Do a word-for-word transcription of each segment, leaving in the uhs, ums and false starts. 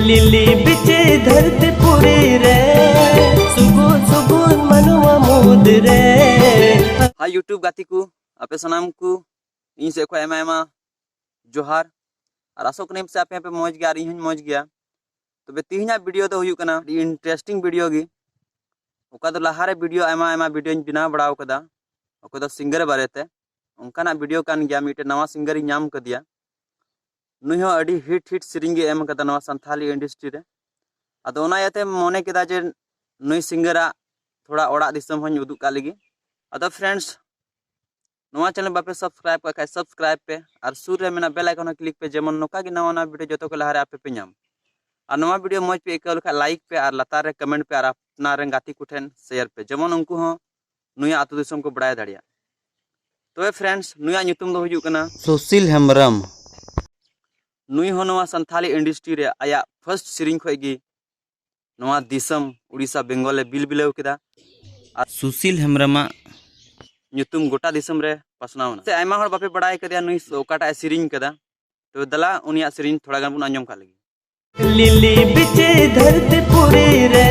ᱞᱤᱞᱤ ᱵᱤᱪᱮ ᱫᱷᱟᱹᱨᱛᱤ ᱯᱩᱨᱤ ᱨᱮ, ᱥᱩᱜᱩᱨ ᱥᱩᱜᱩᱨ ᱢᱟᱱᱣᱟ ᱢᱩᱫᱽ ᱨᱮ᱾ ᱦᱟᱭ YouTube ᱜᱟᱛᱮ ᱠᱚ, ᱟᱯᱮ ᱥᱟᱱᱟᱢ ᱠᱚ ᱤᱧ ᱥᱮᱫ ᱠᱷᱚᱱ ᱟᱭᱢᱟ ᱟᱭᱢᱟ ᱡᱚᱦᱟᱨ᱾ ᱟᱨ ᱟᱥᱚᱜ ᱠᱟᱹᱱᱟᱹᱧ ᱯᱟᱥᱮ ᱟᱯᱮ ᱦᱚᱸᱯᱮ ᱢᱚᱡᱽ ᱜᱮᱭᱟ ᱟᱨ ᱤᱧ ᱦᱚᱸᱧ ᱢᱚᱡᱽ ᱜᱮᱭᱟ᱾ ᱛᱚᱵᱮ ᱛᱮᱦᱮᱧᱟᱜ video ᱫᱚ ᱦᱩᱭᱩᱜ ᱠᱟᱱᱟ ᱟᱹᱰᱤ interesting video ᱜᱮ᱾ ᱚᱠᱟ ᱫᱚ ᱞᱟᱦᱟᱨᱮ video, ᱟᱭᱢᱟ ᱟᱭᱢᱟ videoᱧ ᱵᱮᱱᱟᱣ ᱵᱟᱲᱟ ᱟᱠᱟᱫᱟ, ᱚᱠᱟ ᱫᱚ singer ᱵᱟᱨᱮᱛᱮ᱾ ᱚᱱᱠᱟᱱᱟᱜ video ᱠᱟᱱ ᱜᱮᱭᱟ, ᱢᱤᱫᱴᱮᱱ ᱱᱟᱣᱟ singerᱤᱧ ᱧᱟᱢ ᱠᱟᱫᱮᱭᱟ᱾ ᱱᱩᱭ ᱦᱚᱸ ᱟᱹᱰᱤ hit hit ᱥᱮᱨᱮᱧ ᱜᱮ ᱮᱢ ᱠᱟᱫᱟ ᱱᱚᱣᱟ ᱥᱟᱱᱛᱷᱟᱞᱤ industry ᱨᱮ᱾ ᱟᱫᱚ ᱚᱱᱟ ᱤᱭᱟᱹᱛᱮ ᱢᱚᱱᱮ ᱠᱮᱫᱟ ᱡᱮ ᱱᱩᱭ singerᱟᱜ ᱛᱷᱚᱲᱟ ᱚᱲᱟᱜ ᱫᱤᱥᱚᱢ ᱦᱚᱸᱧ ᱩᱫᱩᱜ ᱠᱟᱜ ᱞᱮᱜᱮ᱾ ᱟᱫᱚ friends, ᱱᱚᱣᱟ channel ᱵᱟᱯᱮ subscribe ᱠᱟᱜ ᱠᱷᱟᱡ subscribe ᱯᱮ ᱟᱨ ᱥᱩᱨ ᱨᱮ ᱢᱮᱱᱟᱜ bell icon ᱦᱚᱸ click ᱯᱮ, ᱡᱮᱢᱚᱱ ᱱᱚᱝᱠᱟ ᱜᱮ ᱱᱟᱣᱟ ᱱᱟᱣᱟ video ᱡᱚᱛᱚ ᱠᱚ ᱞᱟᱦᱟᱨᱮ ᱟᱯᱮ ᱯᱮ ᱧᱟᱢ᱾ ᱟᱨ ᱱᱚᱣᱟ video ᱢᱚᱡᱽ ᱯᱮ ᱟᱹᱭᱠᱟᱹᱣ ᱞᱮᱠᱷᱟᱡ like ᱯᱮ ᱟᱨ ᱞᱟᱛᱟᱨ ᱨᱮ comment ᱯᱮ ᱟᱨ ᱟᱯᱱᱟᱨ ᱨᱮᱱ ᱜᱟᱛᱮ ᱠᱚᱴᱷᱮᱱ share ᱯᱮ, ᱡᱮᱢᱚᱱ ᱩᱱᱠᱩ ᱦᱚᱸ ᱱᱩᱭᱟᱜ ᱟᱹᱛᱩ ᱫᱤᱥᱚᱢ ᱠᱚ ᱵᱟᱲᱟᱭ ᱫᱟᱲᱮᱭᱟᱜ᱾ ᱛᱚᱵᱮ friends, ᱱᱩᱭᱟᱜ ᱧᱩᱛᱩᱢ ᱫᱚ ᱦᱩᱭᱩᱜ ᱠᱟᱱᱟ ᱥᱩᱥᱤᱞ ᱦᱮᱢᱵᱨᱚᱢ᱾ ᱱᱩᱭ ᱦᱚᱸ ᱱᱚᱣᱟ ᱥᱟᱱᱛᱷᱟᱞᱤ industry ᱨᱮ ᱟᱭᱟᱜ first ᱥᱮᱨᱮᱧ ᱠᱷᱚᱡ ᱜᱮ ᱱᱚᱣᱟ ᱫᱤᱥᱚᱢ ᱩᱲᱤᱥᱥᱟ ᱵᱮᱝᱜᱚᱞ ᱮ ᱵᱤᱞᱵᱤᱞᱟᱹᱣ ᱠᱮᱫᱟ᱾ ᱟᱨ ᱥᱩᱥᱤᱞ ᱦᱮᱢᱵᱨᱚᱢᱟᱜ ᱧᱩᱛᱩᱢ ᱜᱚᱴᱟ ᱫᱤᱥᱚᱢ ᱨᱮ ᱯᱟᱥᱱᱟᱣ ᱮᱱᱟ᱾ ᱥᱮ ᱟᱭᱢᱟ ᱦᱚᱲ ᱵᱟᱯᱮ ᱵᱟᱲᱟᱭ ᱠᱟᱫᱮᱭᱟ ᱱᱩᱭ ᱚᱠᱟᱴᱟᱜ ᱮ ᱥᱮᱨᱮᱧ ᱠᱟᱫᱟ, ᱛᱚᱵᱮ ᱫᱮᱞᱟ ᱩᱱᱤᱭᱟᱜ ᱥᱮᱨᱮᱧ ᱛᱷᱚᱲᱟ ᱜᱟᱱ ᱵᱚᱱ ᱟᱸᱡᱚᱢ ᱠᱟᱜ ᱞᱮᱜᱮ᱾ ᱞᱤᱞᱤ ᱵᱤᱪᱮ ᱫᱷᱟᱹᱨᱛᱤ ᱯᱩᱨᱤ ᱨᱮ,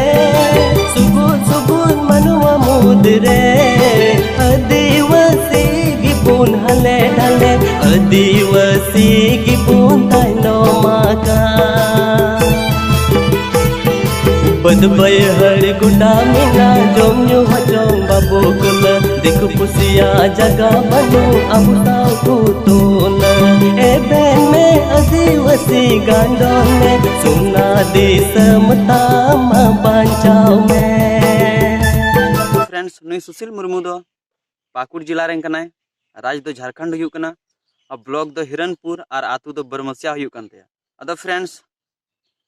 ᱥᱩᱜᱩᱨ ᱥᱩᱜᱩᱨ ᱢᱟᱱᱣᱟ ᱢᱩᱫᱽ ᱨᱮ, ᱟᱹᱫᱤᱵᱟᱹᱥᱤ ᱜᱮᱵᱚᱱ ᱦᱟᱞᱮ ᱰᱟᱞᱮ, ᱟᱹᱫᱤᱵᱟᱹᱥᱤ ᱜᱮᱵᱚᱱ ᱛᱟᱭᱱᱚᱢ ᱟᱠᱟᱱ᱾ ᱵᱟᱹᱫᱽ ᱵᱟᱹᱭᱦᱟᱹᱲ ᱜᱚᱴᱟ ᱢᱮᱱᱟᱜ, ᱡᱚᱢ ᱧᱩ ᱦᱚᱪᱚᱝ ᱵᱟᱵᱚ ᱠᱩᱞᱟᱹ, ᱫᱤᱠᱩ ᱯᱩᱥᱤᱭᱟᱜ ᱡᱟᱭᱜᱟ ᱵᱟᱹᱱᱩᱜ, ᱟᱵᱚ ᱥᱟᱶ ᱠᱚ ᱛᱩᱞᱟᱹ᱾ ᱮᱵᱷᱮᱱ ᱢᱮ ᱟᱹᱫᱤᱵᱟᱹᱥᱤ ᱜᱟᱸᱰᱚᱱ ᱢᱮ, ᱥᱚᱱᱟ ᱫᱤᱥᱚᱢ ᱛᱟᱢ ᱵᱟᱧᱪᱟᱣ ᱢᱮ᱾ Friends, ᱱᱩᱭ ᱥᱩᱥᱤᱞ ᱢᱩᱨᱢᱩ ᱫᱚ ᱯᱟᱹᱠᱩᱲ ᱡᱮᱞᱟ ᱨᱮᱱ ᱠᱟᱱᱟᱭ, ᱨᱟᱡᱽ ᱫᱚ ᱡᱷᱟᱲᱠᱷᱚᱸᱰ ᱦᱩᱭᱩᱜ ᱠᱟᱱᱟ, ᱟᱨ block ᱫᱚ ᱦᱤᱨᱚᱱᱯᱩᱨ ᱟᱨ ᱟᱹᱛᱩ ᱫᱚ ᱵᱟᱹᱨᱢᱟᱹᱥᱤᱭᱟ ᱦᱩᱭᱩᱜ ᱠᱟᱱ ᱛᱟᱭᱟ᱾ ᱟᱫᱚ friends,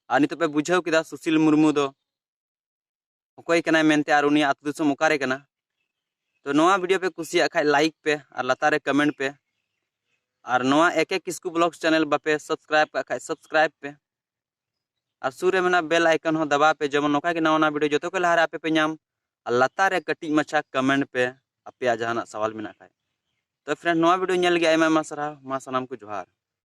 ᱟᱨ ᱱᱤᱛᱚᱜ ᱯᱮ ᱵᱩᱡᱷᱟᱹᱣ ᱠᱮᱫᱟ ᱥᱩᱥᱤᱞ ᱢᱩᱨᱢᱩ ᱫᱚ ᱚᱠᱚᱭ ᱠᱟᱱᱟᱭ ᱢᱮᱱᱛᱮ ᱟᱨ ᱩᱱᱤᱭᱟᱜ ᱟᱹᱛᱩ ᱫᱤᱥᱚᱢ ᱚᱠᱟᱨᱮ ᱠᱟᱱᱟ᱾ ᱛᱚ ᱱᱚᱣᱟ video ᱯᱮ ᱠᱩᱥᱤᱭᱟᱜ ᱠᱷᱟᱡ like ᱯᱮ ᱟᱨ ᱞᱟᱛᱟᱨ ᱨᱮ comment ᱯᱮ᱾ ᱟᱨ ᱱᱚᱣᱟ AK Kisku Vlogs channel ᱵᱟᱯᱮ subscribe ᱠᱟᱜ ᱠᱷᱟᱡ subscribe ᱯᱮ᱾ ᱟᱨ ᱥᱩᱨ ᱨᱮ ᱢᱮᱱᱟᱜ bell icon ᱦᱚᱸ ᱫᱟᱵᱟᱣ ᱯᱮ, ᱡᱮᱢᱚᱱ ᱱᱚᱝᱠᱟ ᱜᱮ ᱱᱟᱣᱟ ᱱᱟᱣᱟ video ᱡᱚᱛᱚ ᱠᱷᱚᱱ ᱞᱟᱦᱟ ᱨᱮ ᱟᱯᱮ ᱯᱮ ᱧᱟᱢ᱾ ᱟᱨ ᱞᱟᱛᱟᱨ ᱨᱮ ᱠᱟᱹᱴᱤᱡ ᱢᱟᱪᱷᱟ comment ᱯᱮ ᱟᱯᱮᱭᱟᱜ ᱡᱟᱦᱟᱱᱟᱜ ᱥᱟᱣᱟᱞ ᱢᱮᱱᱟᱜ ᱠᱷᱟᱡ᱾ ᱛᱚ friend, ᱱᱚᱣᱟ video ᱧᱮᱞ ᱞᱟᱹᱜᱤᱫ ᱟᱭᱢᱟ ᱟᱭᱢᱟ ᱥᱟᱨᱦᱟᱣ᱾ ᱢᱟ ᱥᱟᱱᱟᱢ ᱠᱚ ᱡᱚᱦᱟᱨ᱾